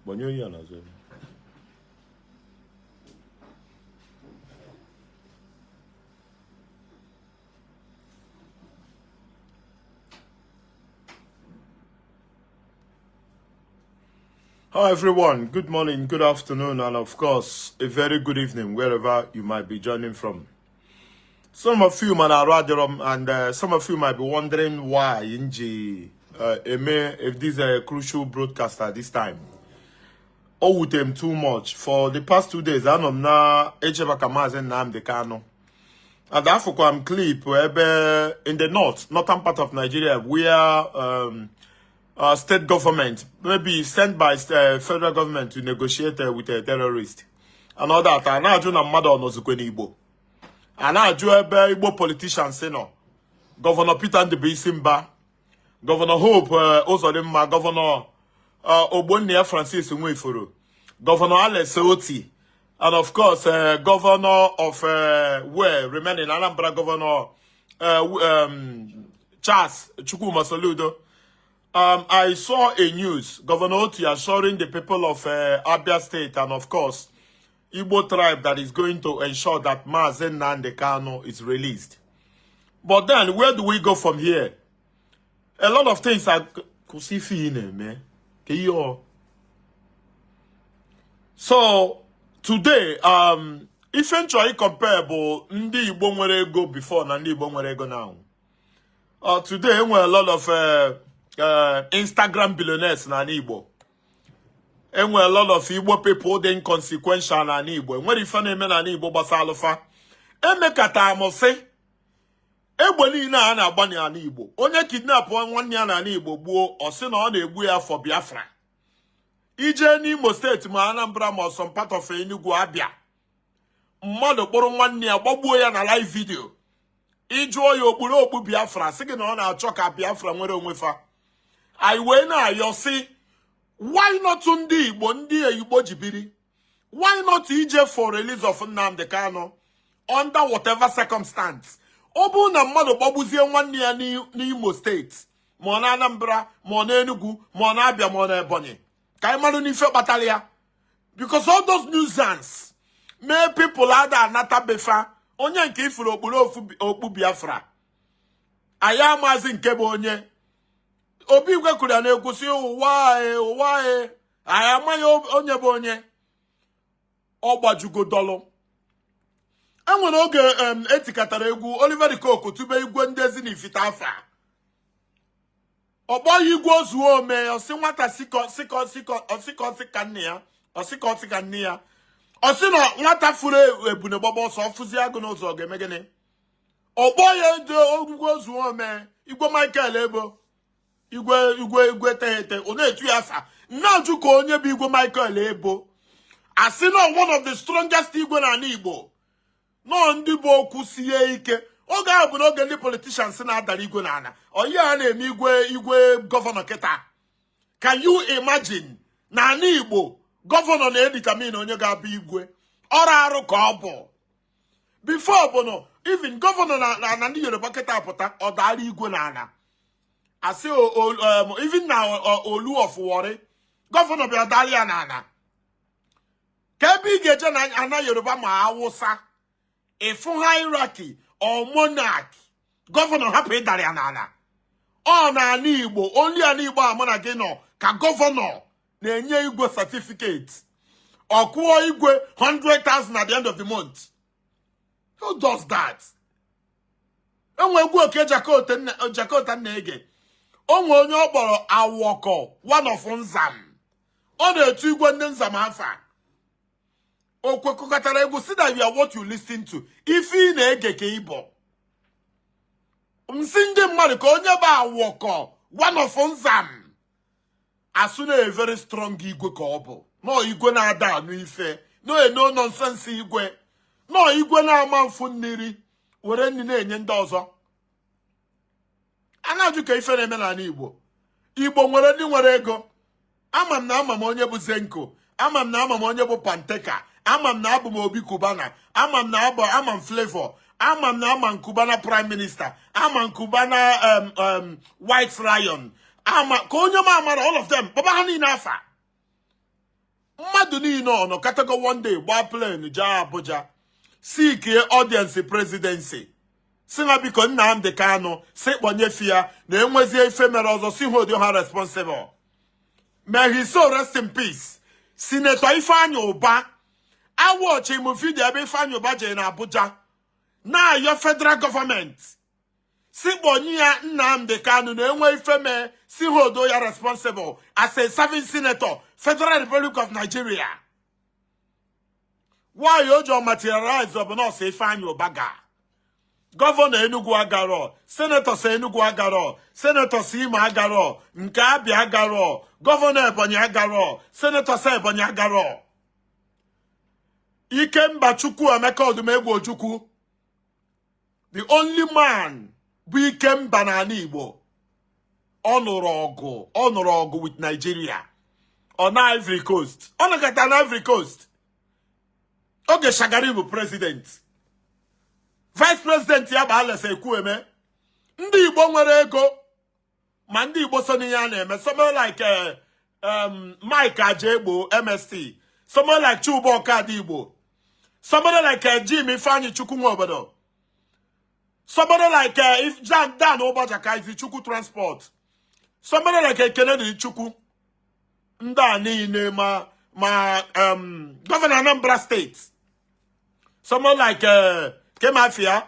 Gbanye onye a n'azụ ebe. Hi everyone, good morning, good afternoon, and of course, a very good evening wherever you might be joining from. Some of you might and some of you might be wondering why m ji eme if this is a crucial broadcast at this time. O wute m too much. For the past 2 days, anọ m na-eche maka Maazị Nnamdi Kanu. And afụkwa m clip ebe in the north, northern part of Nigeria, where state government, maybe sent by federal government to negotiate with a terrorist and all that. A na-ajụ na mmadụ ọ nọzikwe n'Igbo. A na-ajụ ebe Igbo politicians nọ. Governor Peter Ndubuisi Mba, Governor Hope Uzodimma, Governor Ogbonnia Francis Nwifuru, Governor Alex Otti, and of course, Governor of where remaining Anambra Governor Charles Chukwuma Soludo. I saw a news, Governor Otti assuring the people of Abia State and of course, Igbo tribe that is going to ensure that Mazi Nnamdi Kanu is released. But then, where do we go from here? A lot of things are. Kwụsị ife ị na-eme. Ka ihe ọ. So, today, ife m chọ compare bụ ndị Igbo nwere ego before na ndị Igbo nwere ego now. Today, enwere a lot of Instagram billionaires na Igbo. Enwere a lot of Igbo people dị inconsequential na Igbo. Enwere ife na-eme na Igbo gbasara alụfa. Emekata m sị, egbe niile a na-agba n'ala Igbo, onye kidnap nwanne ya n'ala Igbo gbuo, ọ sị na ọ na-egbu ya for Biafra. Ije n'Imo State ma Anambra ma some part of Enugu, Abia, mmadụ kpụrụ nwanne ya gbagbuo ya na live video. Ịjụọ ya okpuru okpu Biafra, sị gị na ọ na-achọ ka Biafra nwere onwe fa. Anyị wee na-ayọ sị, why not ndị Igbo, ndị Igbo ji biri, why not ije for release of Nnamdi Kanu under whatever circumstance? Ọ bụrụ na mmadụ gbagbuzie nwanne ya n'Imo State, ma ọ na Anambra, ma ọ na Enugu, ma ọ na Abia, ma ọ na Ebonyi, ka anyị marụ n'ife kpatara ya, because all those nuisance mee people ada anata befa. Onye nke ifuru okpuru ofu okpu Biafra, anyị amazi nke bụ onye. Obi Igwe kwuru ya na-ekwu sị, ụwa anyị, ụwa anyị, anyị amaghị onye bụ onye. Ọ gbajugo dọlụ. Enwere oge etikatara egwu Oliver De Coque tube igwe ndị Ezinifite afa. Ọ kpọghị igwe ozuo ome, ọsị nwata sịkọ sịkọ sịkọ ọsịkọ ọsị ka nne ya, ọsịkọ ọsị ka nne ya, ọsị na nwata furu ebune gbagba ọsọ, ọfụzi agụ n'ụzọ, ọ ga-eme gịnị? Ọkpọ ya eje igwe ozuo ome, igwe Michael Ebo, igwe igwe igwe teghete, ọ na-etu ya afa. Na-ajụ ka onye bụ igwe Michael Ebo, asị na one of the strongest igwe n'ala Igbo, nọọ ndị bụ okwu sie ike. Oge ahụ bụ n'oge ndị politicians na-adara igwe n'ala. Oyi a na-eme igwe igwe governor kịta. Can you imagine, n'ala Igbo, governor na-edetermine onye ga-abụ igwe? Ọrụ arụ ka ọ bụ. Before bụ nọ even governor na ndị Yoruba kịta pụta, ọ dara igwe n'ala, asị even na Olu of Warri, governor bịa dara ya n'ala. Ka ebe ị ga-eje na ana Yoruba ma Awụsa, ịfụ hierarchy or monarch, governor hapụ ịdara ya n'ala. Ọ n'ala Igbo, only ala Igbo a mụ na gị nọ, ka governor na-enye igwe certificate, ọ kwụọ igwe 100,000 at the end of the month. Who does that? Enwe egwu oke Jakota na-ege, onwe onye ọ kpọrọ Awọkọ, one of Nzam. Ọ na-etu igwe ndị Nzam afa. O kwekọtara egwu si that you are what you listen to. Ife ị na-ege ka ịbọ nsị ndị mmadụ ka onye bụ Awọkọ, one of Nzam, asụ na a very strong igwe ka ọ bụ, nọọ igwe na-ada anụ ife, nọọ no nonsense igwe, nọọ igwe na-ama mfu mmiri were nri na-enye ndị ọzọ. A na-ajụ ka ife na-eme n'ala Igbo. Igbo nwere ndị nwere ego. Ama m na ama m onye bụ Zenko, ama m na ama m onye bụ Panteka, ama m na abụ m Obi Cubana, ama m na abụ ama m Flavor, ama m na ama m Cubana Prime Minister, ama m Cubana White Lion, ama ka onye m amara all of them, baba ha niile afa. Mmadụ niile ọ nọkọtago one day gbaa plane jee Abuja, seekie audience presidency, si na biko, Nnamdi Kanu, si kpọnyefe ya na enwezie ife mere ọzọ, si hold ha responsible. May his soul rest in peace. Senator Ifeanyi Ụba, awatchi m video ebe Ifeanyi Ụba jere na Abuja na-ayọ federal government si kpọnye ya Nnamdi Kanu na enwe ife mee, si hold ya responsible as a serving senator, Federal Republic of Nigeria. Why o ji materialize ọ bụ nọọsụ Ifeanyi Ụba ga governor Enugu agarọ, senator si Enugu agarọ, senator si Imo agarọ, nke Abịa agarọ, governor Ebonyi agarọ, senator si Ebonyi agarọ. Ikemba Chukwu Emeka Odumegwu Ojukwu, the only man bụ Ikemba n'ala Igbo, ọ nụrụ ọgụ, ọ nụrụ ọgụ with Nigeria. Ọ na Ivory Coast, ọ nọkọta na Ivory Coast oge Shagari bụ president, vice president ya bụ Alex Ekwueme. Ndị Igbo nwere ego, ma ndị Igbo so n'ihe a na-eme, somewhere like Mike Ajegbo MST, somewhere like Chuba Ọkada Igbo, somebody like Jim Ifeanyi Chukwu Nwobodo, somebody like if Dan, Dan Ụbọchaka Izi Chukwu Transport, somebody like Ekene Dịrị Chukwu. Ndị a niile, ma governor Anambra State, someone like Kemafia,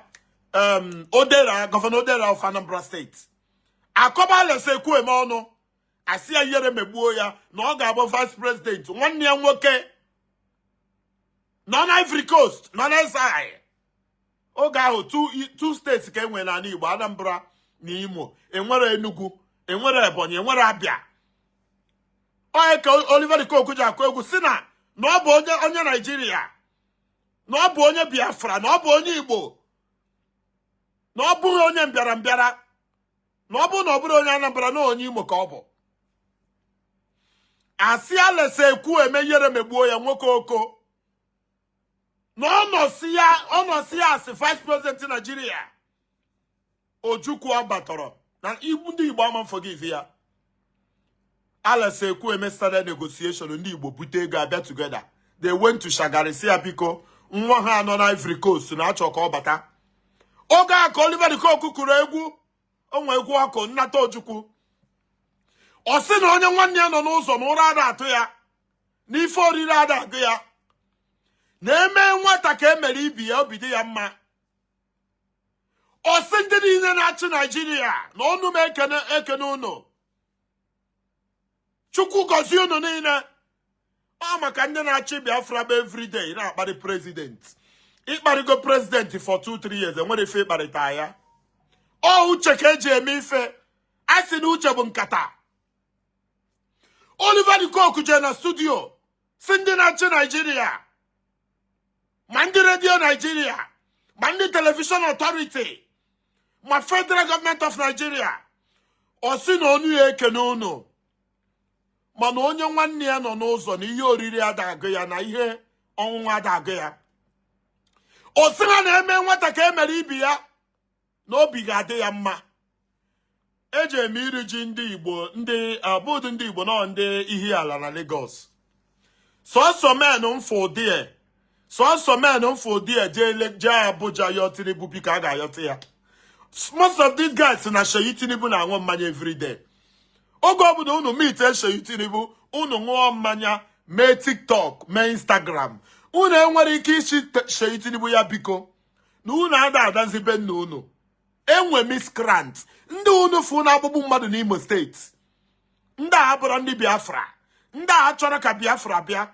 Odera, Governor Odera of Anambra State, akọba Alex Ekwueme ọnụ, asị ya ihere megbuo ya na ọ ga-abụ vice president, nwanne ya nwoke nọ na Ivory Coast, nọ na exile. Oge ahụ two states ka e nwere n'ala Igbo, Anambra na Imo. Enwere Enugu, enwere Ebonyi, enwere Abia. Onye ka Oliver De Coque ji akụ egwu si na ọ bụ onye Naijiria, na ọ bụ onye Biafra, na ọ bụ onye Igbo, na ọ bụghị onye mbịara mbịara, na ọ bụrụ na ọ bụrụ onye Anambra, na onye Imo ka ọ bụ. Asị Alex Ekwueme ihere megbuo ya, nwoke oko na ọ nọsi ya asị vice president Nigeria. Ojukwu abatọrọ na igbu ndị Igbo ama forgive ya. Alex Ekwueme started negotiation. Ndị Igbo bute ego abịa together. They went to Shagari, si ya biko, nwa ha nọ na Ivory Coast na-achọ ka ọ bata. Oge a ka Oliver De Coque kụrụ egwu onwe egwu ọkụ nnata Ojukwu. Ọ sị na onye nwanne ya nọ n'ụzọ na ụra ada atụ ya, na ife oriri ada agụ ya, na-eme nwata ka emere ibi ya, obi dị ya mma. Ọ sị ndị niile na-achị Naijiria na ọnụ m ekene ekene unu, Chukwu gọzie unu niile. Ọ maka ndị na-achị Biafra bụ everyday na-akparị president. Ịkparịgo president for 2-3 years, enwere ife ịkparịta ya. Ọ uche ka eji eme ife. A sị na uche bụ nkata. Oliver De Coque jee na studio si ndị na-achị Naijiria, ma ndị redio Naijiria, ma ndị television authority, ma Federal Government of Nigeria, ọ sị na onu ya ekene unu, mana onye nwanne ya nọ n'ụzọ na ihe oriri ada agụ ya, na ihe ọṅụṅụ ada agụ ya, ọ sị ha na-eme nwata ka emere ibi ya, na obi ga-adị ya mma. Eji eme iri ji ndị Igbo, ndị abụdụ ndị Igbo nọ, ndị ihi ala na Lagos. Sọsọ men mfụ die, sọsọ men mfụ die jee Abuja yọọ Tinubu biko, a ga-ayọta ya. Most of these guys na Seyi Tinubu na-aṅụ mmanya everyday. Oge ọbụla unu meet Seyi Tinubu, unu ṅụọ mmanya, mee TikTok, mee Instagram. Unu enwere ike isi Seyi Tinubu ya biko na unu ada adazibe nna unu. Enwe miscreant ndị unu fụ na-agbagbu mmadụ n'Imo Steeti. Ndị a bụrụ ndị Biafra, ndị a chọrọ ka Biafra bịa.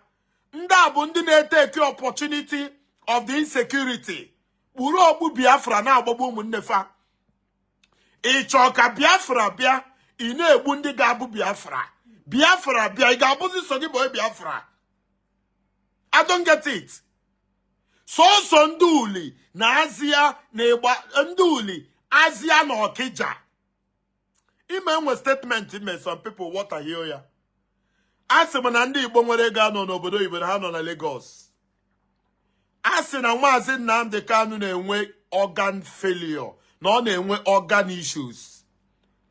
Ndị a bụ ndị na-etake opportunity of the insecurity, kpuru okpu Biafra na-agbagbu ụmụnne fa. Ị chọọ ka Biafra bịa, ị na-egbu ndị ga-abụ Biafra. Biafra bịa, ị ga-abụzi so gị bụ onye Biafra? I don't get it. Sọsọ ndị Uli na Azịa na ịgba, ndị Uli, Azịa na Ọkịja. Ime enwe statement ime, some people water ya. A sị m na ndị Igbo nwere ego anọ n'obodo oyibo, na ha nọ na Lagos. A sị na Maazị Nnamdi Kanu na-enwe organ failure, na ọ na-enwe organ issues.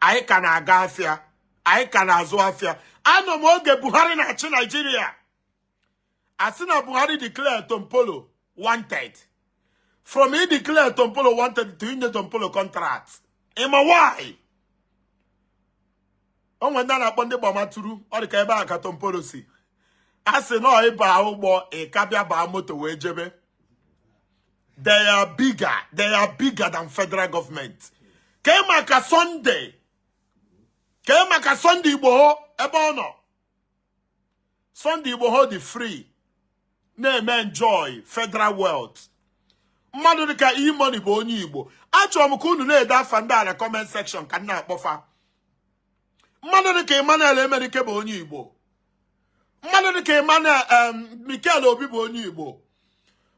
Anyị ka na-aga afịa, anyị ka na-azụ afịa. Anọ m oge Buhari na-achị Naijiria. Asị na Buhari declare Tompolo wanted. From he declare Tompolo wanted to inye Tompolo contract. Ịma why? O nwere ndị a na-akpọ ndị gbamaturu, ọ dị ka ebe a ka Tompolo si. A sị na ọ ịba ụgbọ ịka bịa baa moto wee jebe. They are bigger. They are bigger than federal government. Kee maka Sunday. Kee maka Sunday Igboho ebe ọ nọ. Sunday Igboho dị free na-eme enjoy federal wealth. Mmadụ dịka E-Money bụ onye Igbo. Achọrọ m ka unu na-ede afa ndị a na comment section ka m na-akpọfa. Mmadụ dịka Emmanuel Emenike bụ onye Igbo. Mmadụ dịka Emmanuel Mikel Obi bụ onye Igbo.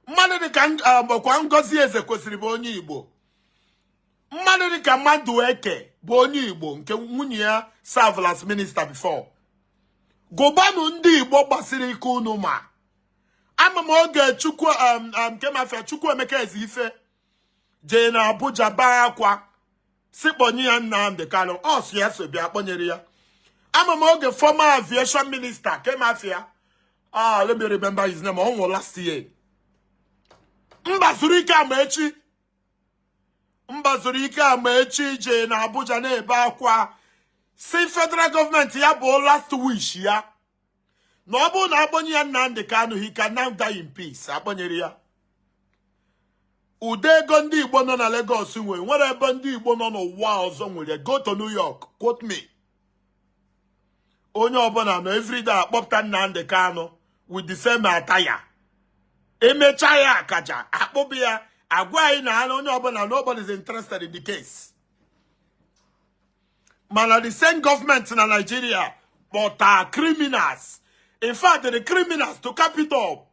Mmadụ dịka bụkwa Ngozi Eze kwesịrị bụ onye Igbo. Mmadụ dịka Madueke bụ onye Igbo nke nwunye ya serve as minister before. Gụbanụ ndị Igbo gbasiri ike unu ma. Ama m oge Chukwu nke mafia Chukwuemeka Ezeife jee na Abuja baa akwa si kpọnye ya Nnamdi Kanu, ọ sị ya so bịa kpọnyere ya. Ama m oge former aviation minister ke mafia, ah, let me remember his name, ọ nwụrụ last year. Mba zuru ike ama echi, mba zuru ike ama echi jee na Abuja na-ebe akwa si federal gọọmenti ya bụ last wish ya na ọ bụrụ na akpọnye ya Nnamdi Kanu, he can now die in peace. Akpọnyere ya. Ụdị ego ndị Igbo nọ na Lagos nwere, nwere ebe ndị Igbo nọ n'ụwa ọzọ nwere. Go to New York, quote me. Onye ọbụla nọ everyday akpọpụta Nnamdi Kanu with the same attire. Emechaa ya akaja akpụbụ ya, agwa anyị na onye ọbụla, nobody is interested in the case. Mana the same government na Nigeria kpọta criminals. In fact, the criminals, to cap it up,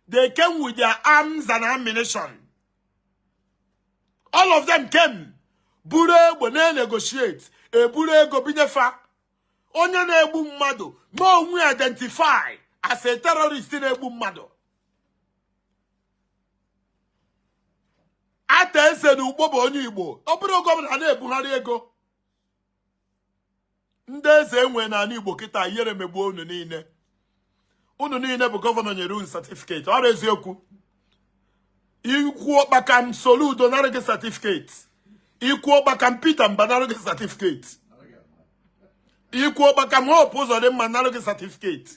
they came with their arms and ammunition. All of them came buru egbe na-negotiate, eburu ego binyefa. Onye na-egbu mmadụ ma onwe identify as a terrorist na-egbu mmadụ. Ata Eze na Ugbo bụ onye Igbo. Ọ bụrụ oge ọbụla na-ebugharị ego ndị eze enwe n'ala Igbo kịta, ihere megbuo unu niile. Unu niile bụ governor nyere unu certificate. Ọrụ eziokwu, ikwuo kpaka m Soludo nara gị certificate, ikwuo kpaka m Peter Mba nara gị certificate, ikwuo kpaka m Hope Uzodimma nara gị certificate.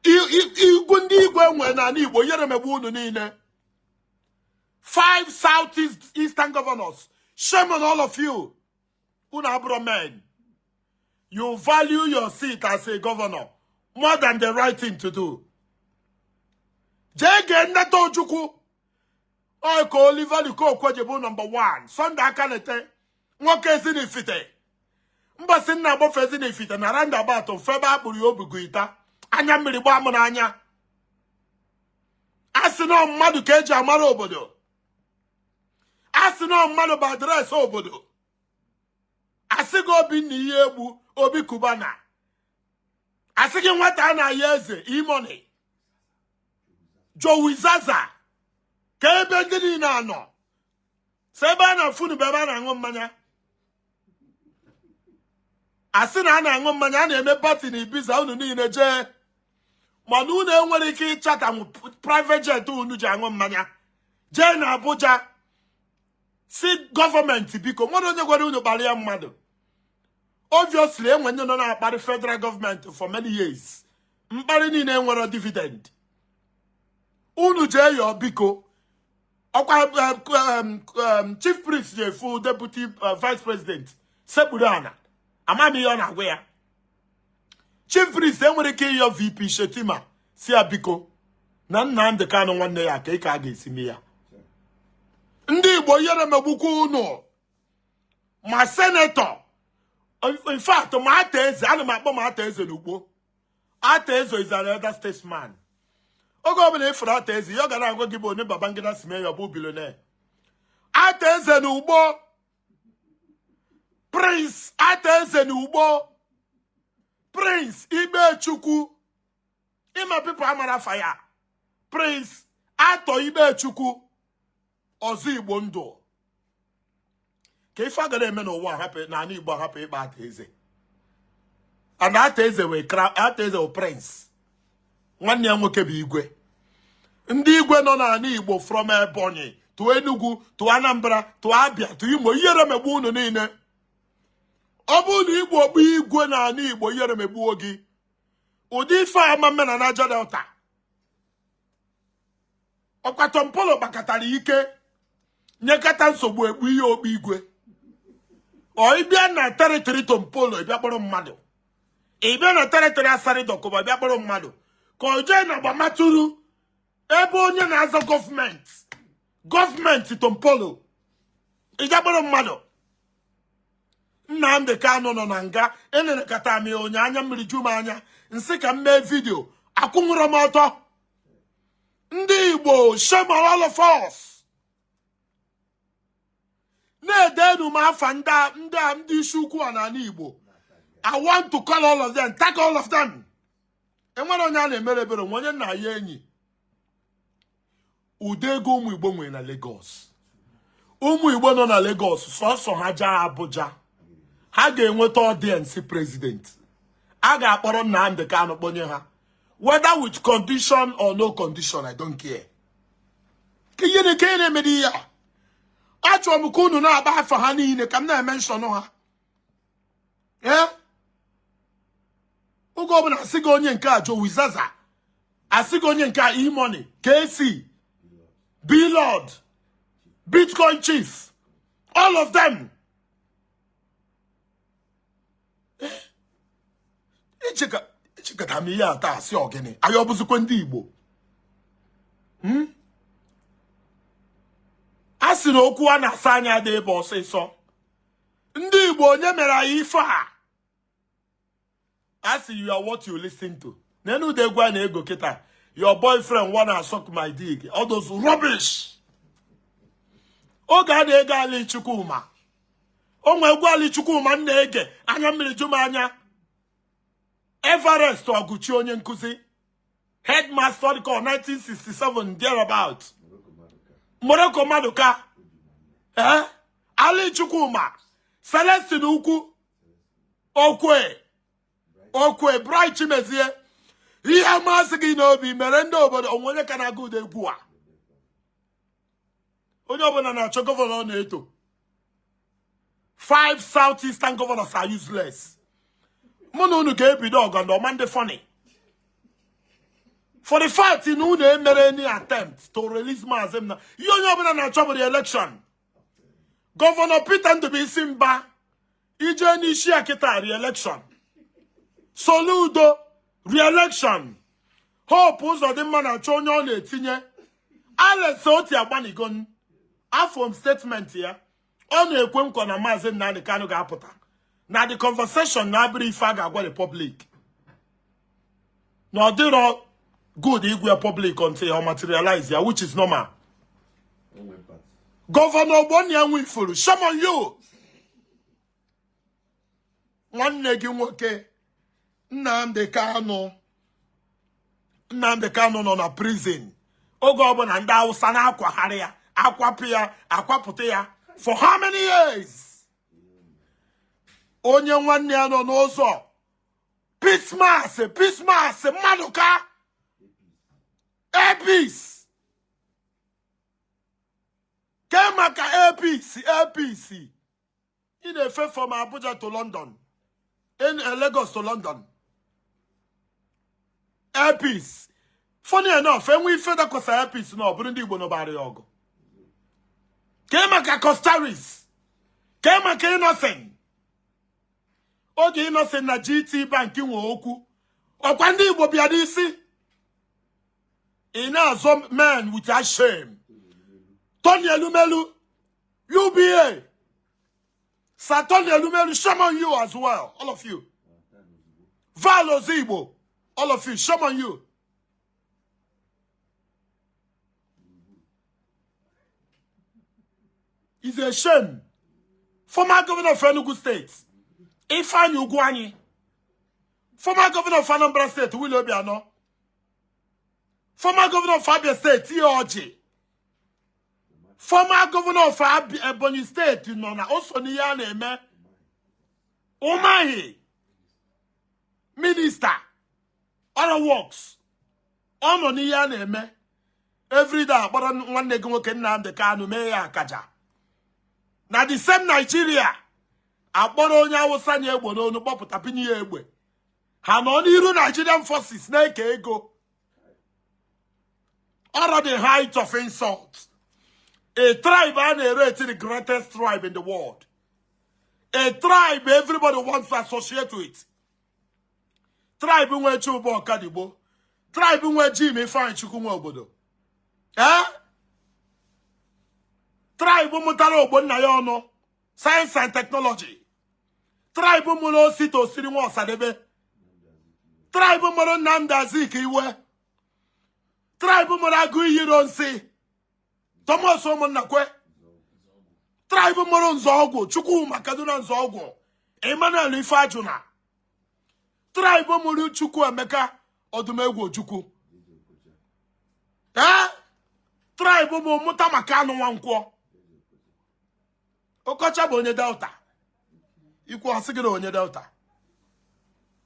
Igwu ndị igwe enwe n'ala Igbo, ihere megbuo unu niile. Five Southeast Eastern governors, shame on all of you. Unu abụrụ men. You value your seat as a governor more than the right thing to do. Jee gee nneta Ojukwu. Ọ ka Oliver Lukookwe bụ number 1. Sunday Akanete nwoke Ezinifite, mbọsị nna agbafe Ezinifite na roundabout mfe ebe akpụrụ ya obugo ita, anya mmiri gbaa m n'anya. A sị na mmadụ ka eji amara obodo, a sị na mmadụ bụ address obodo. Asị gị Obinna ihe egbu Obi Kubana, asị gị nwata a na-aya eze E-Money Jowi Zaza, ka ebe ndị niile anọ si ebe a na-afunu bụ ebe a na-aṅụ mmanya. Asị na a na-aṅụ mmanya, a na-eme party na Ibiza, unu niile jee, mana unu enwere ike ịchata private jet unu ji aṅụ mmanya jee na Abuja si gọọmenti biko. Nwere onye gwara unu kparịa mmadụ? Obviously, enwe ndị nọ na-akparị federal gọọmenti for many years. Mkparị niile enwere dividend. Unu jee yọọ biko. Ọkwa chief priest ji-efu deputy vice president sekpuru ana, ama m ihe ọ na-agwa ya. Chief priest enwere ike ịyọ VP Shetima si ya biko na Nnamdi Kanu nwanne ya ka ị ka a ga-esi mee ya. Ndị Igbo, ihere megbukwa unu. Ma senator, in fact, ma Ata Eze, ana m akpọ ma Ata Eze n'ugbo. Ata Eze is an elder statesman. Oge ọbụla ịfụrụ Ata Eze, ya ọ ga na-agwa gị bụ onye Babangida si mee ya ọ bụ billionaire. Ata Eze n'ugbo, Prince Ata Eze n'ugbo, Prince Ibechukwu, ịma people amara afa ya, Prince Atọ Ibechukwu, ọzọ Igbo ndụ ka ife a gara eme n'ụwa hapụ n'ala Igbo, hapụ ịkpa Ata Eze. And Ata Eze wee Ata Eze wụ prince. Nwanne ya nwoke bụ igwe. Ndị igwe nọ n'ala Igbo, from Ebonyi to Enugu to Anambra to Abia to Imo, ihere megbu unu niile. Ọ bụrụ na Igbo bụ igwe n'ala Igbo, ihere megbuo gị. Ụdị ife a ama mme na Niger Delta. Ọkwa Tompolo gbakọtara ike nyekata nsogbu ekpu ihe okpu igwe. Ọ ịbịa na territory Tompolo, ịbịa kpọrọ mmadụ. Ịbịa na territory Asari Dokubo, ịbịa kpọrọ mmadụ. Ka o jee na Gbamaturu, ebe onye na-azọ gọọmenti Tompolo, ịja kpọrọ mmadụ. Nnamdi Kanu nọ na nga. Enenekata m ya onye anya mmiri ju m anya, nsị ka m mee video. Akwụnwụrọ m ọtọ. Ndị Igbo, shame on all of us. Na-edenu m afa ndị isi ukwu a n'ala Igbo. I want to call all of them, tag all of them. Enwere onye a na-emere ebere, nwe onye nna ya enyi. Ụdị ego ụmụ Igbo nwere na Lagos, ụmụ Igbo nọ na Lagos, sọsọ ha jee Abuja, ha ga-enweta audience president. A ga-akpọrọ Nnamdi Kanu kpọnye ha, whether with condition or no condition, I don't care. Ka ihe na-eke na-emere ihe a, achọrọ m ka unu na-agba afa ha niile, ka m na-eme nsọnụ ha. Ee, oge ọbụla asị gị onye nke a Jowizaza, asị gị onye nke a E-Money, KC, Blord, Bitcoin Chief, all of them. Echekọta m ihe a taa, asị ọgịnị anyị ọbụzikwa ndị Igbo? A sị na okwu a na-asa anya dị ebe ọsịsọ. Ndị Igbo, onye mere anyị ife a? A sị you are what you listen to. N'enu ụda egwu a na-ego kịta, "Your boyfriend wanna suck my dick," all those rubbish. Oge a na-ege Ali Chukwuma, o nwe egwu Ali Chukwuma m na-ege, anya mmiri ju m anya. Everest Ọgụchi, onye nkụzi, headmaster dịka 1967 thereabout, Morocco Maduka, eh, Ali Chukwuma, Celestine Ukwu, Okwe Okwe, Bright Chimezie, ihe masị gị n'obi mere ndị obodo onwe. Onye ka na-agụ ụda egwu a? Onye ọbụla na-achọ governor na-eto. Five Southeastern governors are useless. Mụ na unu ga-ebido ọgụ and ọma ndị funny for the fact na unu emere any attempt to release Maazị m na ihe onye ọbụla na-achọ bụ the election. Governor Peter Ndubuisi Mba, ije n'isi ya kịta, re-election. Soludo, re-election. Hope Uzodimma na-achọ onye ọ na-etinye. Alex Otti agbanigo afọ m statement ya, ọ na-ekwe nkwa na Maazị Nnamdi Kanu ga-apụta na the conversation na-abụrụ ife a ga-agwa the public, na ọ dịrọ good igwe public until ọ materialize ya, which is normal. Governor Ogbonna Nwifuru, shame on you. Nwanne gị nwoke Nnamdi Kanu, Nnamdi Kanu nọ na prison. Oge ọbụla ndị Hausa na-akwagharị ya, akwapụ ya, akwapụta ya, for how many years? Onye nwanne ya nọ n'ụzọ. Pismas, Pismas Mmadụka, APC, ke maka APC. APC ị na-efe from Abuja to London, in Lagos to London. APC, funny enough, enwe ife dakwasa APC na ọ bụrụ ndị Igbo nọbara ya ọgụ. Ke maka Costaris? Ke maka Innocent? Oge Innocent na GT Bank nwe okwu, ọkwa ndị Igbo bịa n'isi. Ị na-azọ men without shame. Tony Elumelu, UBA, Sir Tony Elumelu, shame on you as well, all of you. Val Ozigbo, all of you, shame on you. It's a shame. Former governor of Enugu State, Ifeanyi Ugwuanyi, former governor of Anambra State, Willie Obiano, former governor of Abia State, T. Orji, former governor of Ebonyi State nọ na o so n'ihe a na-eme. Umahi, minister, other works. Ọ nọ n'ihe a na-eme everyday, akpọrọ nwanne gị nwoke Nnamdi Kanu mee ya akaja na the same Nigeria, akpọrọ onye Awụsa nye egbe n'onu, kpọpụta, pinye ya egbe, ha nọ n'iru Nigerian forces na-eke ego. Ọrọ the height of insult. A tribe a na-erate the greatest tribe in the world, a tribe everybody wants to associate with, tribe nwe Chuba Okadigbo, tribe nwe Jim Ifeanyi Chukwu nwe obodo, ee, tribe mụtara Ogbonna ya ọnụ science and technology, tribe mụrụ Osita Osiri nwa Ọsadebe, tribe mụrụ Nnamdi Azikiwe, tribe mụrụ Agụiyi Ironsi, Thomas Ụmụnnakwe, tribe mụrụ Nzọọgwụ Chukwuma Kaduna Nzọọgwụ, Emmanuel Ifeajuna, tribe mụrụ Chukwuemeka Ọdụmegwu Ojukwu, ee, tribe mụ mụta maka anụ Nwankwọ. Okocha bụ onye Delta. Ikwu ọsị gị na onye Delta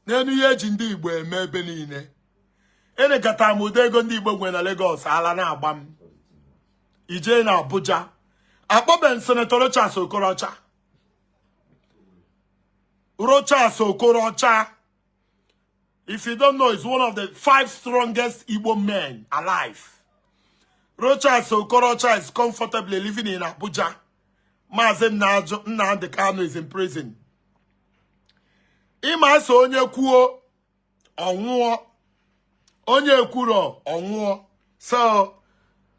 n'elu ihe eji ndị Igbo eme ebe niile. Enekọta m ụdị ego ndị Igbo nwere na Lagos, ala na-agba m. Ijee na Abuja, akpọbe Senator Rochas Okorocha. Rochas Okorocha, if you don't know, is one of the five strongest Igbo men alive. Rochas Okorocha is comfortably living in Abuja. Maazị Nnamdi Kanu is in prison. Ịma so onye kwuo ọnwụọ, onye ekwuro ọnwụọ. So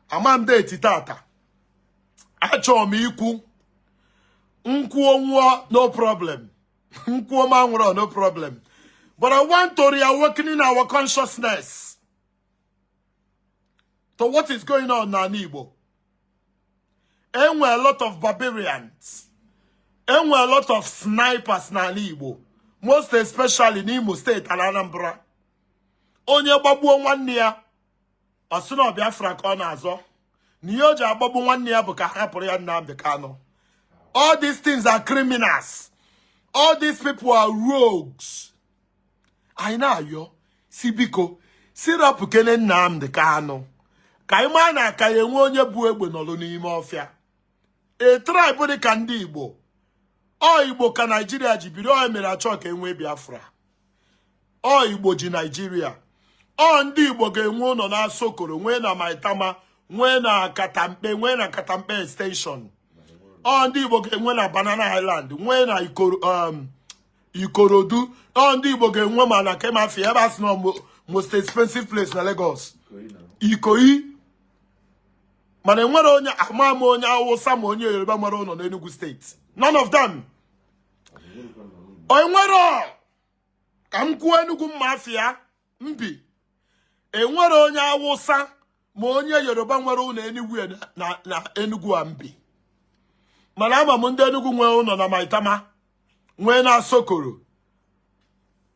ama m date tata. Achọrọ m ikwu nkwuo nwụọ, no problem. Nkwuo ma nwụrụ, no problem. But I want to reawakening our consciousness to what is going on n'ala Igbo. Enwe a lot of barbarians, enwe a lot of snipers n'ala Igbo, most especially n'Imo State and Anambra. Onye gbagbuo nwanne ya, ọ sị na Biafra ka ọ na-azọ, na ihe o ji agbagbu nwanne ya bụ ka hapụrụ ya Nnamdi Kanu. All these things are criminals. All these people are rogues. Anyị na-ayọ si biko, si rapụ kene Nnamdi Kanu, ka anyị maa na aka ya enwe onye bụ egbe nọrọ n'ime ọfịa. A tribe dị ka ndị Igbo, ọ Igbo ka Naijiria ji biri. Ọ mere achọ ka enwee Biafra. Ọ Igbo ji Naijiria. Ọ ndị Igbo ga-enwe ụlọ na Asokoro, nwee na Maitama, nwee na Katampe, nwee na Katampe Extension. Ọ ndị Igbo ga-enwe na Banana Island, nwee na Ikorodu. Ọ ndị Igbo ga-enwe ma na Kemafia, ebe a sị na most expensive place na Lagos, Ikoyi. Mana enwere onye ama ama, onye Awụsa ma onye Yoruba nwere ụlọ n'Enugu Steeti. None of them. Enwere ka m kwuo, Enugu mma afịa mbi, enwere onye Awụsa ma onye Yoruba nwere ụlọ Enugu na Enugu a mbi. Mana ama m ndị Enugu nwee ụlọ na Maitama, nwee na Asokoro,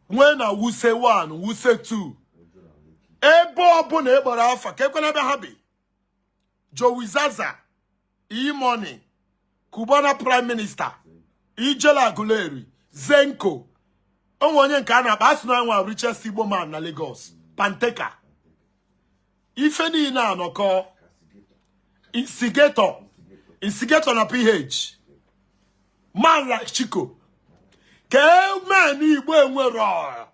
nwee na Wuse 1, Wuse 2, ebe ọbụla ị kpọrọ afa ka ekwela ebe ha bi. Jowizaza, E-Money, Cubana Prime Minister, Ijele Aguleri, Zenko, onwe onye nke a na-akpa asị na nwa richest Igbo man na Lagos, Panteka. Ife niile anọkọ instigator, instigator na PH man like Chico ka men Igbo enwere.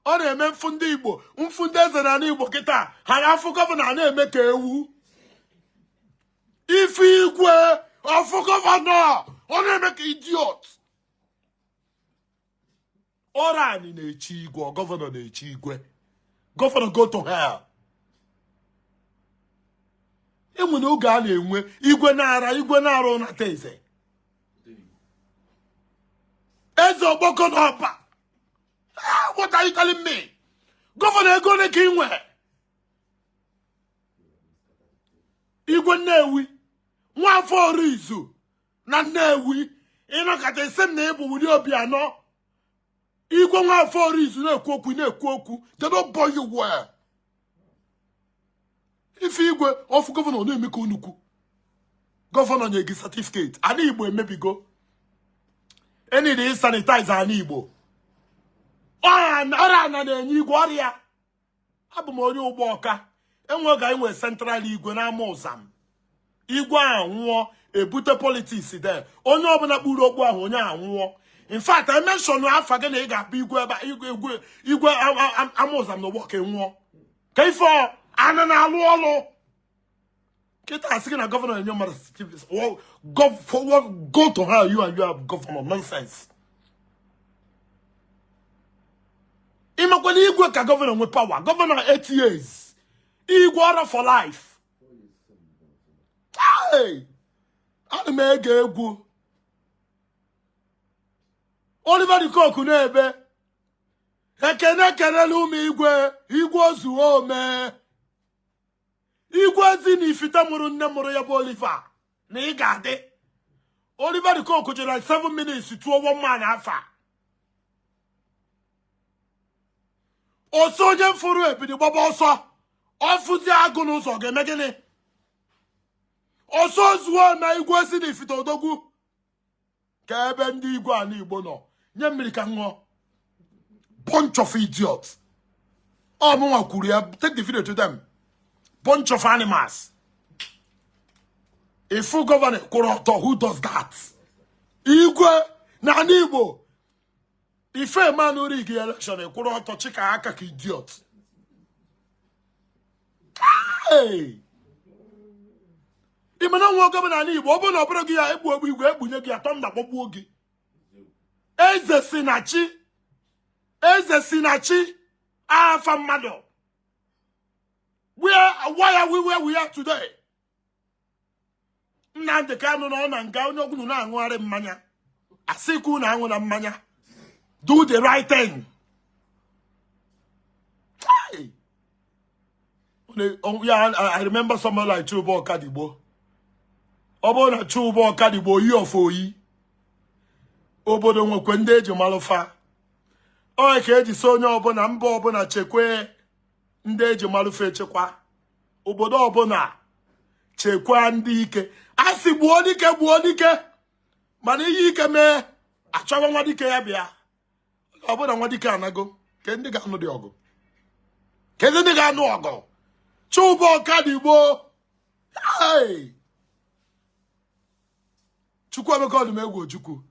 Ọ na-eme mfu ndị Igbo, mfu ndị eze na Igbo kịta, ha na-afụ governor na-eme ka ewu. Ife igwe ọfụ governor, ọ na-eme ka idiot. Ọrụ anyị na-echi igwe, governor na-echi igwe. Governor, go to hell. Enwere oge a na-enwe igwe na-ara, igwe na-arụ nata eze, eze ọgbọkọ n'ọba. What are you telling me? Governor, ego ole ka ị nwe? Igwe Nnewi, nwafọ Orizu na Nnewi, ịnọkọta isi m na ịbụ wuli obi anọ. Igwe nwafọ Orizu na-ekwu okwu, na-ekwu okwu. They don't boy you well. Ife igwe ọfụ governor na-eme ka nnukwu governor nye gị certificate. Ala Igbo emebigo. Enidi sanitize ala Igbo. Ọrịa ana na-enye igwe ọrịa. Abụ m onye Ugbawka. Enwe oge anyị nwere central igwe n'ama ụzam. Igwe ahụ nwụọ, ebute politics there. Onye ọbụla kpuru okpu ahụ, onye ahụ nwụọ. In fact, I mention afa gị na ị ga-abụ igwe ebe igwe igwe igwe ama ụzam na Ugbawka, nwụọ ka ife anụ na-alụ ọlụ. Kịta asị gị na governor na-enye mmadụ certificate. Go for go to her, you and your governor nonsense. Ịmakwana igwe ka governor nwe power. Governor 8 years, igwe ọrụ for life. Hey! Ana m ege egwu Oliver De Coque na-ebe ekene kelele ụmụ igwe, igwe ozuo ome, igwe ezi na ifite mụrụ nne mụrụ ya bụ Oliver na ị ga-adị. Oliver De Coque jere like 7 minutes tụọ one man afa ọsọ. Onye fụrụ ebini gbaba ọsọ, ọ fụzi agụ n'ụzọ ga-eme gịnị? Ọsọ zuo na igwe si na ifite odogwu ka ebe ndị igwe ala Igbo nọ nye mmiri ka ṅụọ. Bunch of idiots. Ọ mụnwa kwuru ya. Take the video to them. Bunch of animals. Ifu governor kwụrụ ọtọ, who does that? Igwe na ala Igbo ife man rig election kwụrụ ọtọ chịka aka ka idiot. Hey! Ị mana nwa governor ala Igbo, ọ bụrụ na ọ bụrụ gị ya egbu egbu igwe egbunye gị atọ nda kpọgbuo gị. Eze si na chi, eze si na chi afa mmadụ. Where, why are we where we are today? Nnamdi Kanu nọ na nga, onye ọgwụ na-aṅụgharị mmanya, asịkwu na aṅụ na mmanya. Do the right thing. Hey! Yeah, I remember someone like Chuba Okadigbo. Ọ bụrụ na Chuba Okadigbo oyi of oyi obodo nwekwe ndị eji malụfa onye ka eji so onye ọbụla mba ọbụla chekwee ndị eji malụfa echekwa obodo ọbụla chekwaa ndị ike. A sị gbuo dike, gbuo dike, mana ihe ike mee achọwa nwa dike ya bịa. Ọ bụrụ na nwa dike anago, ke ndị ga-anụ dị ọgụ, kezi ndị ga-anụ ọgụ? Chuba Okadigbo. Hey! Chukwuemeka Odumegwu Ojukwu,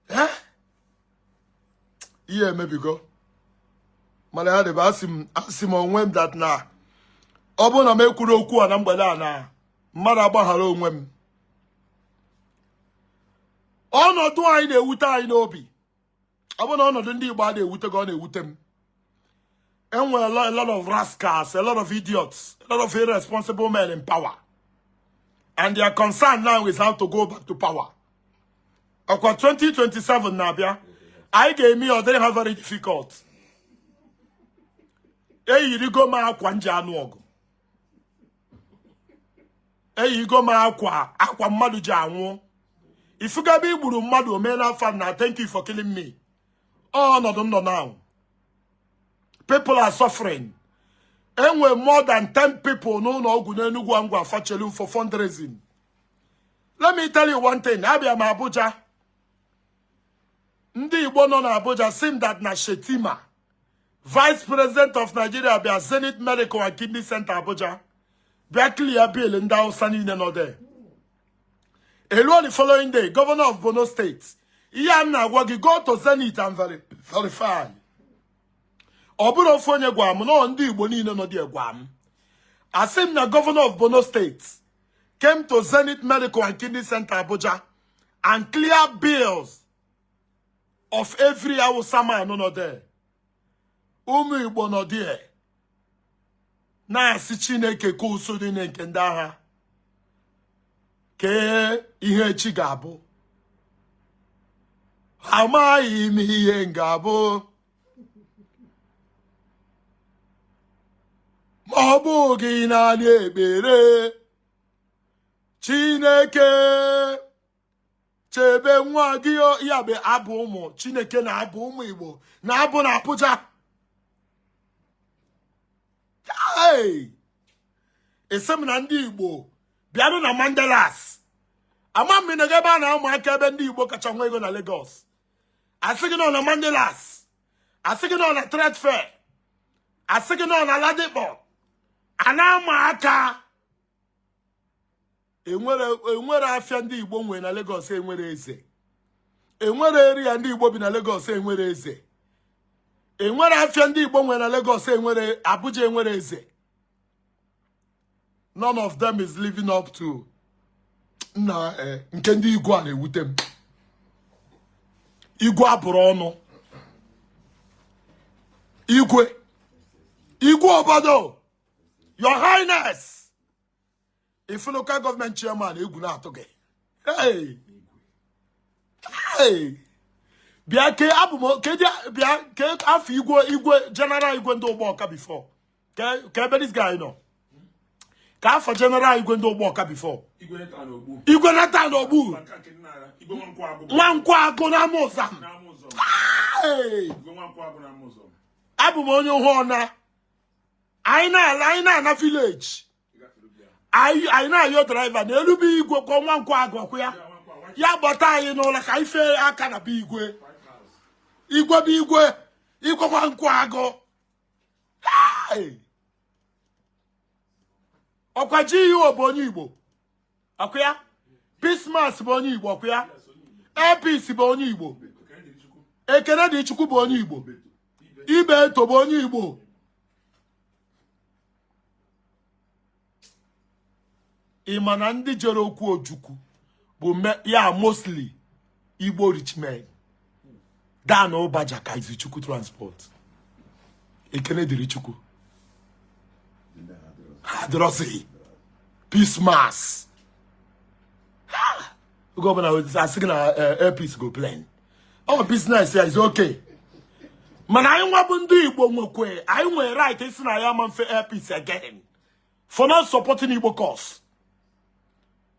eh? Ihe emebigo mana ya dịba. Asị m onwe m that na ọ bụrụ na m ekwuru okwu a na mgbede a na mmadụ agbaghara onwe m. Ọnọdụ anyị na-ewute anyị n'obi. Ọ bụrụ na ọnọdụ ndị Igbo a na-ewute gị, ọ na-ewute m. Enwere a lot of rascals, a lot of idiots, a lot of irresponsible men in power, and their concern now is how to go back to power. Ọkwa 2027 na-abịa, anyị ga-eme ya ọ dịrị ha very difficult. Eyirigo m akwa nji anụ ọgụ, eyigo m akwa akwa mmadụ ji anwụ. Ifugo ebe i gburu mmadụ omee n'afọ na thank you for killing me. Ọnọdụ m nọ now, people are suffering. Enwe more than 10 people n'ụlọ ọgwụ n'Enugwu Ngwa fachelu for fundraising. Let me tell you one thing. Abịa m Abuja, ndị Igbo nọ n'Abuja sị m that na Shetima, vice president of Nigeria, bịa Zenith Medical and Kidney Center Abuja bịa clear bill ndị Hausa niile nọ there. Eluo the following day, governor of Borno State, ihe a m na-agwa gị, go to Zenith and verify. Ọ bụrụ ofu onye gwa m nọ, ndị Igbo niile nọ dị gwa m. Asị m na governor of Borno State came to Zenith Medical and Kidney Center Abuja and clear bills of every Hausa man nọ there. Ụmụ Igbo nọ there na-asị Chineke ka usu niile nke ndị agha kee ihe echi ga-abụ. Amaghị m ihe m ga-abụ ma ọ bụghị naanị ekpere. Chineke chebe nwa gị. Ya bụ abụ ụmụ Chineke na-abụ ụmụ Igbo na-abụ na Abuja. Hey! Esi m na ndị Igbo bịanụ na Mandilas. Ama m na ebe a na-amụ aka ebe ndị Igbo kacha nwe ego na Lagos. Asị gị nọ na Mandilas, asị gị nọ na Trade Fair. Asị gị nọ na Ladipo, a na-ama aka. Enwere afịa ndị Igbo nwere na Lagos enwere eze. Enwere area ndị Igbo bi na Lagos enwere eze. Enwere afịa ndị Igbo nwere na Lagos enwere Abuja enwere eze. None of them is living up to nna nke ndị igwe a na-ewute m. Igwe abụrụ ọnụ. Igwe. Igwe obodo. Your Highness. If local government chairman egwu na-atụ gị. Hey. Hey. Bịa ke abụ m kedu bịa ke afọ igwe igwe general igwe ndị ụgbọ ọka before. Ke ebe this guy nọ. Ka afọ general igwe ndị ụgbọ ọka before. Igwe nata na ogbu. Nwankwọ agụ na Amụzam. Hey. Abụ m onye hụ ọna. Anyị na-ala anyị na-ana village. Anyị na-ayọ driver na elube igwe kwa Nwankwọ agụ ọkụ ya. Ya gbọta anyị n'ụlọ ka anyị fee aka na be igwe. Igwe bụ igwe. Igwe Nwankwọ agụ. Hey! Ọkwa GUO bụ onye Igbo. Ọkwa ya? Pismas bụ onye Igbo ọkwa ya? Airpeace bụ onye Igbo. Ekene dị Chukwu bụ onye Igbo. Ibeto bụ onye Igbo. Ị ma na ndị jere okwu Ojukwu bụ ya mostly Igbo rich men. Dan Ụbaja ka Izuchukwu transport. Ekene dịrị Chukwu. Ha adịrọzi. Peace mass. Oge ọbụla asị gị na Airpeace go plane. Ọ business ya is okay. Mana anyị nwa bụ ndị Igbo nwekwe anyị nwere right isi na ya ama mfe Airpeace again for not supporting Igbo cause.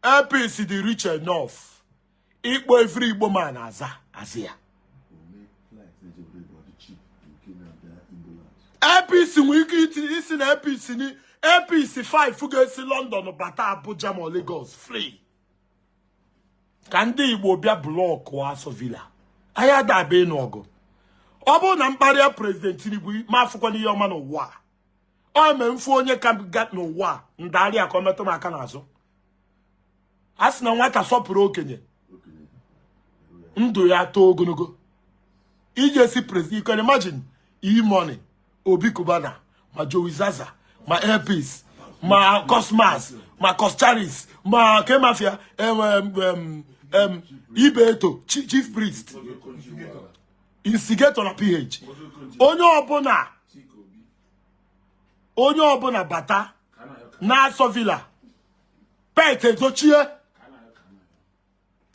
Airpeace dị rich enough ịkpọ every Igbo man aza azị ya. Airpeace nwere ike isi na Airpeace ni Airpeace 5 ga-esi London bata Abuja ma Lagos free. Ka ndị Igbo bịa block Aso Villa. Anyị adaba ịnụ ọgụ. Ọ bụrụ na mkparịa President Tinubu ma afụkwana ihe ọma n'ụwa a. Ọ mee mfu onye ka ga n'ụwa a ndarị a ka ọ metụ m aka n'azụ. A sị na nwata sọpụrụ okenye ndụ ya too ogologo. Iji esi president, you can imagine E-Money, Obi Cubana, ma Joey Zaza, ma Airpeace, ma Cosmas, ma Coscharis, ma Kemafia, Ibeto, Chief Priest, Instigator na PH. Onye ọbụla bata na Aso Villa, Pete Edochie.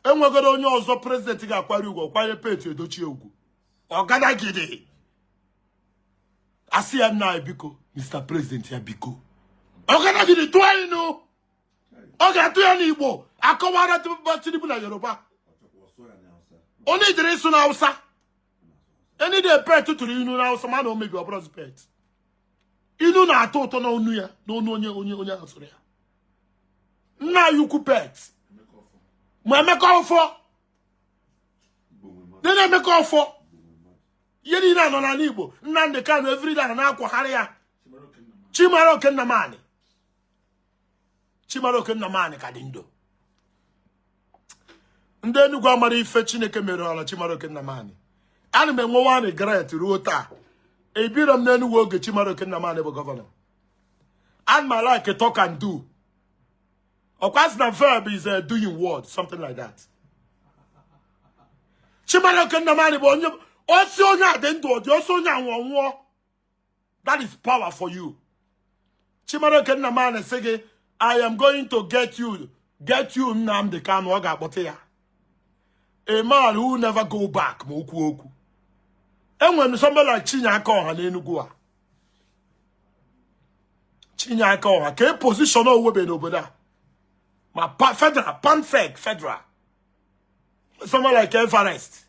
Enwegoro onye ọzọ president ga-akwari ugwu kwanye Pete Edochie ugwu. Ọgadagidi. Asị ya nna biko, Mr. President ya biko. Ọgadagidi tụọ anyị nụ. Ọ ga-atụ ya n'Igbo akọwara Tinubu na Yoruba. Onye jere ịsụ na Hausa. Any day Pet tụrụ inu na Hausa mana o mebi ọ bụrụzi Pet. Inu na-atọ ụtọ n'ọnụ ya n'ọnụ onye onye onye ahụ sụrụ ya. Nna ya ukwu Pet. Ma Emeka Ọfọ. Ndị na-Emeka Ọfọ. Ihe niile anọ n'ala Igbo. Nnamdi Kanu everyday na-akwagharị ya. Chimaroke Nnamani. Chimaroke Nnamani ka dị ndụ. Ndị Enugu amara ife Chineke mere ọla Chimaroke Nnamani. Ana m enwe one regret ruo taa. Ebiro m n'Enugu oge Chimaroke Nnamani bụ governor. Ana m like talk and do. Ọkwa sị na verb is a doing word, something like that. Chimaroke Nnamani bụ onye osi onye a dị ndụ ọ dị osi onye anwụ nwụọ. That is power for you. Chimaroke Nnamani sị gị, I am going to get you Nnamdi Kanu, ọ ga-akpọta ya. A man who never go back ma okwu okwu. Enwere m somebody like Chinyeaka Ọha n'Enugu a. Chinyeaka Ọha ka e position owebe n'obodo a. Ma federal, Pamfec federal. Somebody like Everest,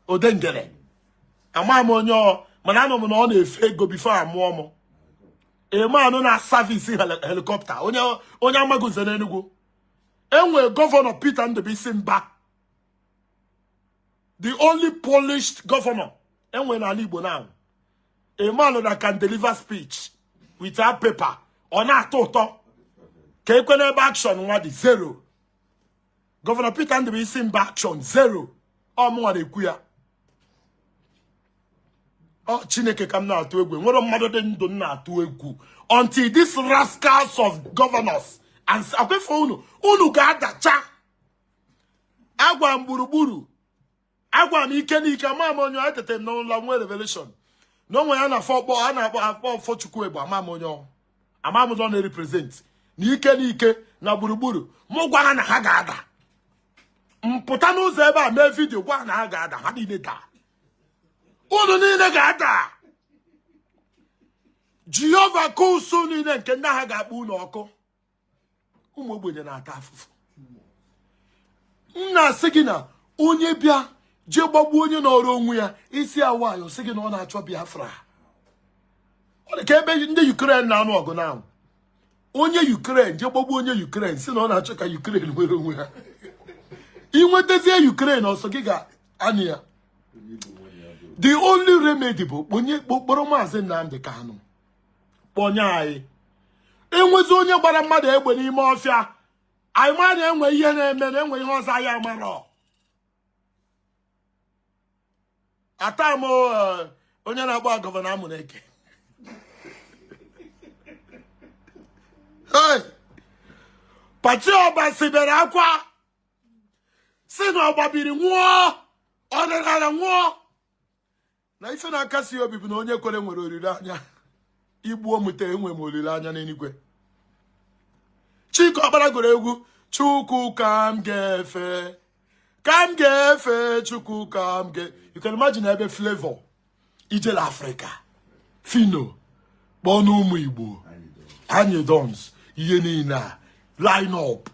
Odengele. Ama m onye ọ mana anọ m na ọ na-efe ego before amụọ m. A man na service helicopter onye amaghị n'Enugu. Enwe Governor Peter Ndubuisi Mba, the only polished governor enwe n'ala Igbo now. A man that can deliver speech without paper, ọ na-atọ ụtọ ka ekwe n'ebe action nwa dị zero. Governor Peter Ndubuisi Mbah, action zero. Ọ mụnwa na-ekwu ya. Ọ Chineke ka m na-atụ egwu. Nwere mmadụ dị ndụ m na-atụ egwu until these rascals of governors and akwefe unu, unu ga-adacha. Agwa m gburugburu, agwa m ike n'ike, ama m onye etete m n'ụlọ nwee revelation na onwe ya na afọ a na-akpọ akpọ Ọfọchukwu Egbe. Ama m onye ọ, ama m ụzọ na-represent na ike n'ike na gburugburu. Mụ gwa ha na ha ga-ada. Mpụta n'ụzọ ebe a mee video gwa ha na ha ga-ada. Ha niile daa, unu niile ga-ada. Jehova kusu niile nke ndị agha ga-akpọ unu ọkụ. Ụmụ ogbenye na-ata afụfụ. M na-asị gị na onye bịa jee gbagbuo onye nọrọ onwe ya isi awayo, sị gị na ọ na-achọ Biafra. Ọ dị ka ebe ndị Ukraine na-anụ ọgụ na onye Ukraine jee gbagbuo onye Ukraine, si na ọ na-achọ ka Ukraine nwere onwe ha. Inwetazie Ukraine, ọsọ gị ga-anụ ya. The only remedy bụ onye kpọrọ Maazị Nnamdi Kanu, kpọnye anyị. Enwezi onye gbara mmadụ egbe n'ime ọfịa, anyị ma na enwe ihe na-eme, na enwe ihe ọzọ anyị amarọ. Ata m onye na-agba Governor Amuneke. Hey! Pati Ọbasi bere akwa si na ọgbabiri nwụọ, ọdịnala nwụọ. Na ife na-akasi obi bụ na onye kwere nwere olileanya. Igbuo mute, enwe m olileanya n'eluigwe. Chike Ọkpara gụrụ egwu, Chukwu ka m ga-efe, ka m ga-efe, Chukwu ka m ga. You can imagine ebe Flavour, Ijele Africa, Phyno, kpọọ n'ụmụ Igbo, anyị dons ihe niile a line up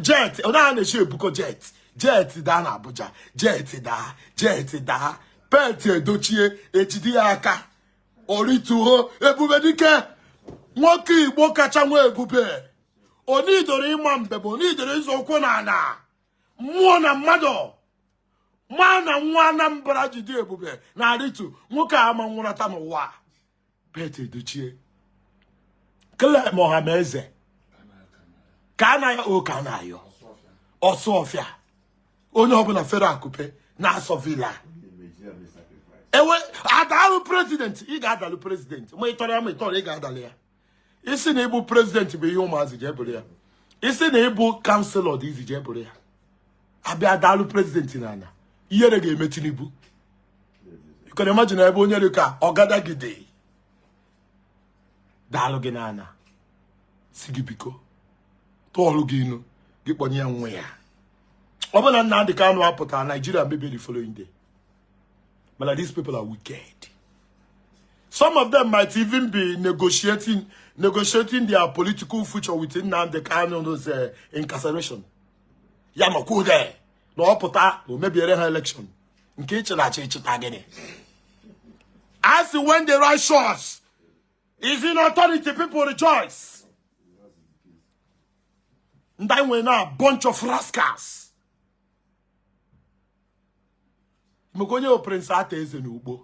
jet ọ na-echi ebuko jet, jet daa na Abuja, jet daa, jet daa. Pete Edochie ejide ya aka orituo. Ebube dike nwoke Igbo kacha nwa ebube onidoro ịma mbe bụ onidoro ịzọ ụkwụ na ala mmụọ na mmadụ ma na nwa Anambra jide ebube na-arịtu nwoke a ama nwụrata n'ụwa. Pete Edochie, Clem Ohameze, ka anaghị oke anaghị Ọsụọfịa, onye ọbụla fere akụpe na-asọ villa ewe adalụ president. Ị ga-adalụ president ma ị tọrọ ya, ma ị tọrọ, ị ga-adalụ ya. Isi na ịbụ president bụ ihe ụmụazị jee bụrụ ya. Isi na ịbụ councillor dị izi, jee bụrụ ya. Abịa dalụ president na ala, ihere ga-eme Tinubu. You can imagine ebe onye dị ka Ọgadagide daalụ gị n'ala, si gị biko tụọlụ gị inu, gị kpọnye ya nwa ya. Ọ bụ na Nnamdi Kanu apụtara, Nigeria maybe the following day. But these people are wicked. Some of them might even be negotiating their political future with Nnamdi Kanu's incarceration. Ya nọkwuo there na ọ pụta na o mebiere ha election nke ịchịrị achị ịchịta gịnị. As when the righteous is in authority, people rejoice. Ndị anyị nwere na bunch of rascals. Maka onye bụ Prince Arthur Eze n'Ukpo,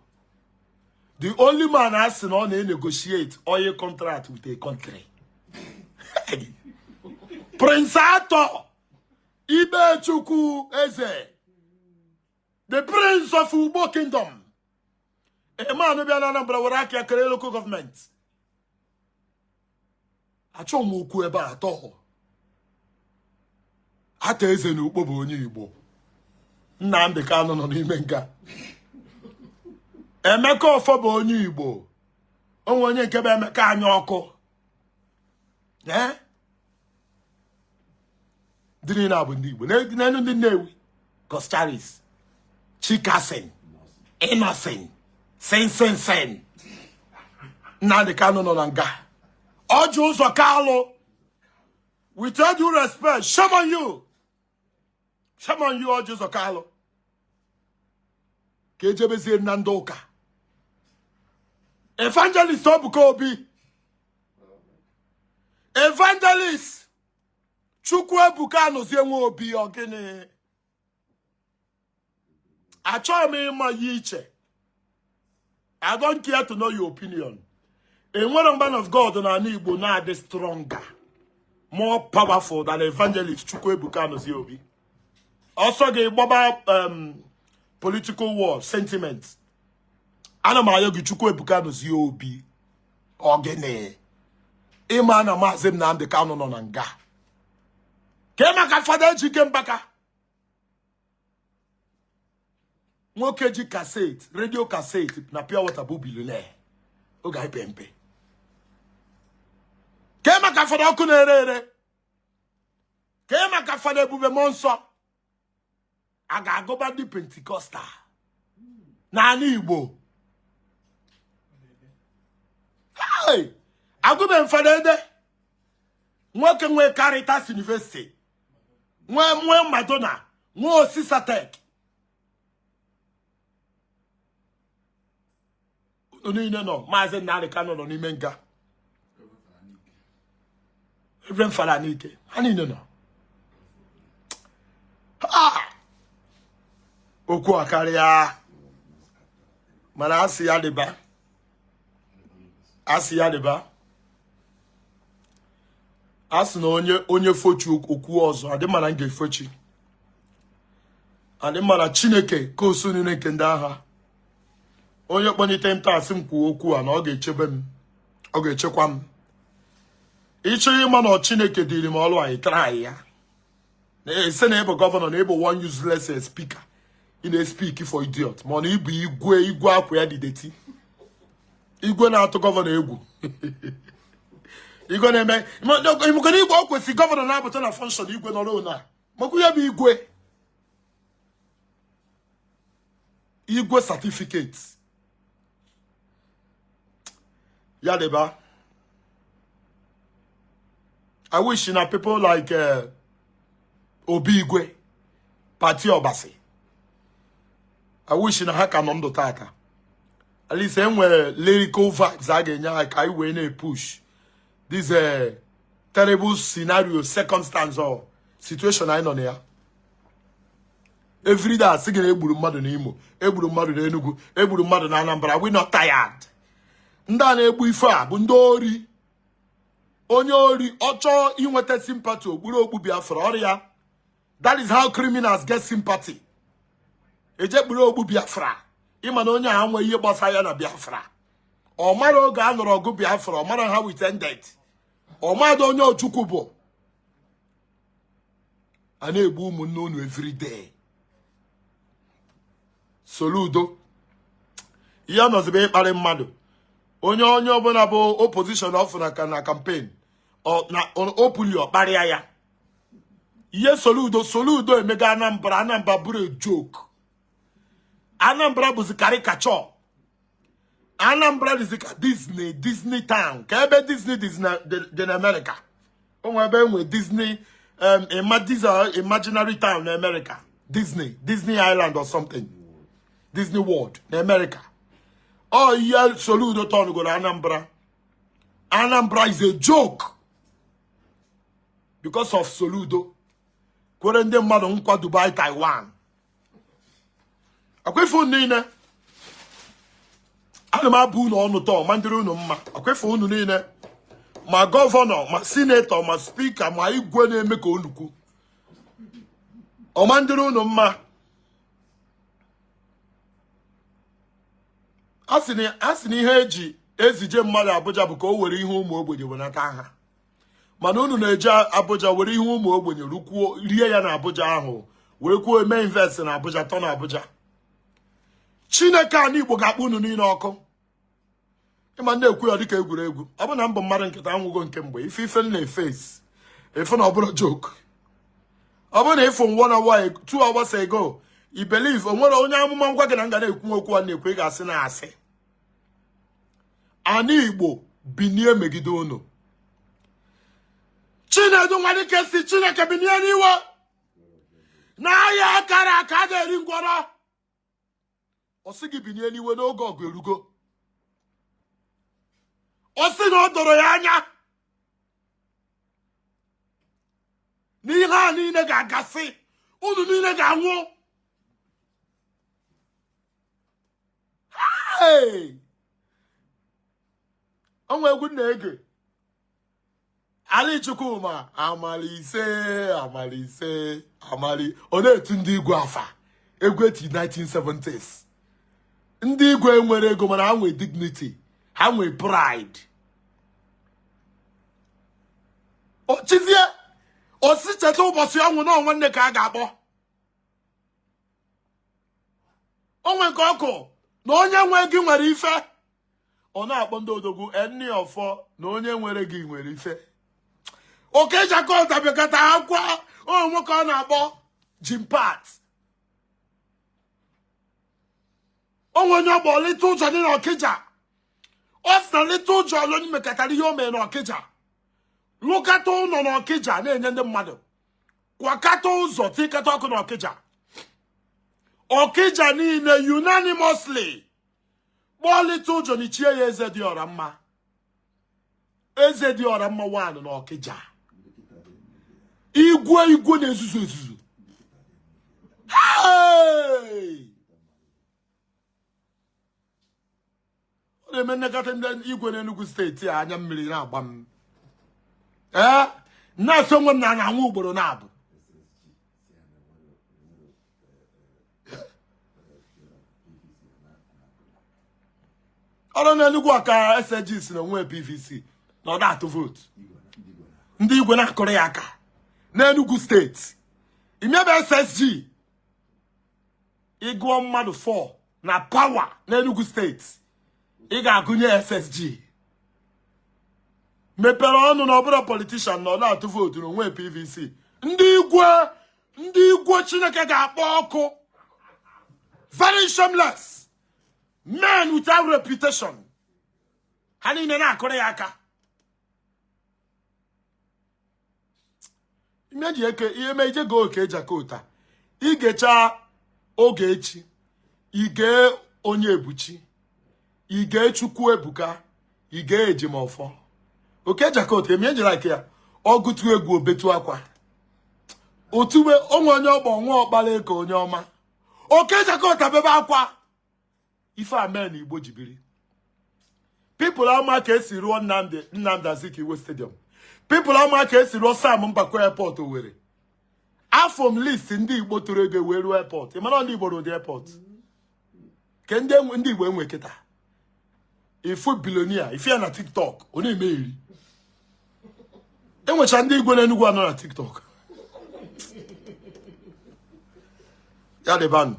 the only man a sị na ọ na-enegotiate oil contract with a country. Prince Arthur Ibechukwu Eze, the prince of Ugbo Kingdom, a man bịa na Anambra were aka ya kere local government. Achọghị m okwu ebe a atọ. Arthur Eze na Ukpo bụ onye Igbo. Nnamdi Kanu nọ n'ime nga. Emeka Offor bụ onye Igbo. Onwe onye nke bụ Emeka anya ọkụ. Ee, ndị niile a bụ ndị Igbo. N'elu ndị Nnewi, Coscharis, Chikason, Innoson, sin sin sin. Nnamdi Kanu nọ na nga. Orji Uzor Kalu, with all due respect, shame on you, shame on you, Orji Uzor Kalu. Ka ejebezie na ndị ụka, Evangelist Ebuka Obi, Evangelist Chukwuebuka Anozie nwa Obi, ogini? Achọghị m ịma ya iche. I don't care to know your opinion. Enwere man of God n'ala Igbo na-adị stronger, more powerful than evangelist Chukwuebuka Anozie Obi. Ọsọ ga-agbaba political war sentiment. Ana m ayọ gị, Chukwuebuka Anozie Obi, ogene ịma na Maazị Nnamdi Kanu nọ na nga ka maka Fada Ejike Mbaka, nwoke ji cassette, radio cassette na pure water bụ billionaire oge anyị pe mpe, ka maka Fada ọkụ na-ere ere, ka maka Fada Ebube Mmụọ Nsọ. A ga-agụba ndị Pentecostal n'ala Igbo. Agụbe m Fada Ede, nwoke nwee Caritas University, nwee Madonna, nwee Osisatech. Unu niile nọ, Maazị Nnamdi Kanu nọ n'ime nga, Reverend Fada Anike, ha niile nọ. Okwu a karịa, mana asị ya dịba, asị ya dịba, a sị na onye onye fochi okwu ọzọ adị mana m ga-efochi adị mana Chineke ka osu niile nke ndị agha onye kpọnite m taa sị m kwuo okwu a na ọ ga-echebe m, ọ ga-echekwa m. Ịchọ ịma na Chineke dịrị m ọrụ anyị try ya ese na ịbụ gọvanọ na ịbụ one useless speaker, ị na-speak for idiot, ma ọ na ịbụ igwe, igwe akwa ya dị dirty, igwe na-atụ gọvanọ egwu, igwe na-eme maka igwe ọ kwesịrị gọvanọ na-apụta na function igwe nọrọ na maka ya bụ igwe, igwe certificate ya dịba. I wish na people like Obi Igwe, Pati Obasi, I wish na ha ka nọ ndụ tata. At least enwere lyrical vibes a ga-enye ha ka anyị wee na-epush this terrible scenario, circumstance or situation anyị nọ na ya. Every day asị gị na egburu mmadụ n'Imo, egburu mmadụ n'Enugu, egburu mmadụ na Anambra. We not tired. Ndị a na-egbu ife a bụ ndị ori. Onye ori ọ chọọ inweta sympathy, okpuru okpu Biafra ọrịa. That is how criminals get sympathy. Eje kpuru okpu Biafra, ịma na onye a nwe ihe gbasara ya na Biafra, ọ mara oge a nụrụ ọgụ Biafra, ọ mara how it ended, ọ mara onye Ojukwu bụ. A na-egbu ụmụnne unu every day. Soludo ihe ọ nọzibe ịkparị mmadụ, onye onye ọbụla bụ opposition ọfụ na na campaign na openly ọkparịa ya. Ihe Soludo, Soludo emega Anambra, Anambra bụrụ a joke. Anambra bụzi caricature. Anambra dịzi ka Disney, Disney town, ka ebe Disney dị na America. O nwere ebe enwe Disney, imaginary town na America, Disney, Disney Island or something, Disney World na America. Ọ ihe Soludo tọnugoro Anambra. Anambra is a joke because of Soludo kwere ndị mmadụ nkwa Dubai, Taiwan. Akwa niile ana m abụ unu ọnụ tọọ ma ndịrị unu mma. Akwefe unu niile, ma gọvanọ, ma senator, ma speaker, ma igwe na-eme ka onukwu ọma ndịrị unu mma. A sị na ihe eji ezije mmadụ Abuja bụ ka o were ihe ụmụ ogbenye wenata ha, mana unu na-eje Abuja were ihe ụmụ ogbenye rukwuo rie ya na Abuja ahụ, were kwuo eme invest na Abuja, tọ na Abuja. Chineke ala Igbo ga-akpọ unu niile ọkụ. Ịma na-ekwu ya dịka egwuregwu, ọ bụ na mbụ mmadụ nkịta anwụgo nke mgbe ife ife na-efesi efe na ọ bụrụ joke. Ọ bụrụ na ịfụ 1 hour, 2 hours ago, I believe o nwere onye amụma ngwa gị na nga na-ekwu okwu a na-ekwu, ị ga-asị na asị. Ana Igbo binie megide unu. Chinedu Nwadike si Chineke binie n'iwe n'ahịa akara aka a ga-eri ngwọrọ. Ọ sị gị binie n'iwe n'oge ọgụ erugo. Ọ sị na ọ doro ya anya n'ihe a niile ga-agasị, unu niile ga-anwụ. Hey! O nwe egwu na-ege Ali Chukwuma, amalise amalise amali, ọ na-etu ndị igwe afa egwu eti 1970s. Ndị igwe nwere ego, mana ha nwee dignity, ha nwee pride. Ochizie osi cheta ụbọchị ọnwụ na nwanne ka a ga-akpọ onwe nke ọkụ na onye nwe gị nwere ife. Ọ na-akpọ ndị odogwu enni ọfọ na onye nwere gị nwere ife. Okey Jakota bịakọta akwa onwe nwoke ọ na-akpọ Jim Pat, onwe onye ọgbọ Little John na Ọkịja. Ọ sị na Little John onye mekọtara ihe o mere n'Ọkịja, lụkata ụlọ n'Ọkịja na-enye ndị mmadụ, kwakata ụzọ, tikata ọkụ n'Ọkịja. Ọkịja niile unanimously kpọọ Little John chie ya eze dị ọra mma, eze dị ọra mma one n'Ọkịja. Igwe igwe na-ezuzu ezuzu. Hey! Ọ na-eme nnekọta ndị igwe n'Enugu steeti a, anya mmiri na-agba m. Ee, na-asị onwe m na anwụ ugboro naabọ. Ọrụ n'Enugu a ka SSG si na o nwe PVC na ọ na-atụ vootu, ndị igwe na-akụrụ ya aka n'Enugu steeti. Imebe SSG ị gụọ mmadụ 4 na power n'Enugu steeti, ị ga-agụnye SSG. Mepere ọnụ na ọ bụrọ politician na ọ na-atụ vootu na o nwe PVC. Ndị igwe, ndị igwe Chineke ga-akpọ ọkụ. Very shameless men without reputation, ha niile na-akụrụ ya aka. Ime ji eke ihe mee ije goo Okey Jakota, igecha Ogechi, ige Onyebuchi, ige Chukwuebuka, ige Ejimọfọ. Okey Jakota eme eji like ya, ọ gụtụ egwu obetu akwa otube onwe onye ọgbọ nwa ọkpara eke onye ọma. Okey Jakota bebe akwa ife amen Igbo ji biri. People ama ka esi rụọ Nnamdi Azikiwe Stadium, people ama ka esi rụọ Sam Mbakwe Airport Owerri. Afọ m list ndị Igbo tụrụ ego wee rụọ airport. Ị mara ndị Igbo rụrụ airport ke ndị Igbo enwe kịta. Ifu billionaire ife ya na TikTok ọ na-eme eri. Enwecha ndị igwe n'Enugwu anọ na TikTok ya dịbanụ.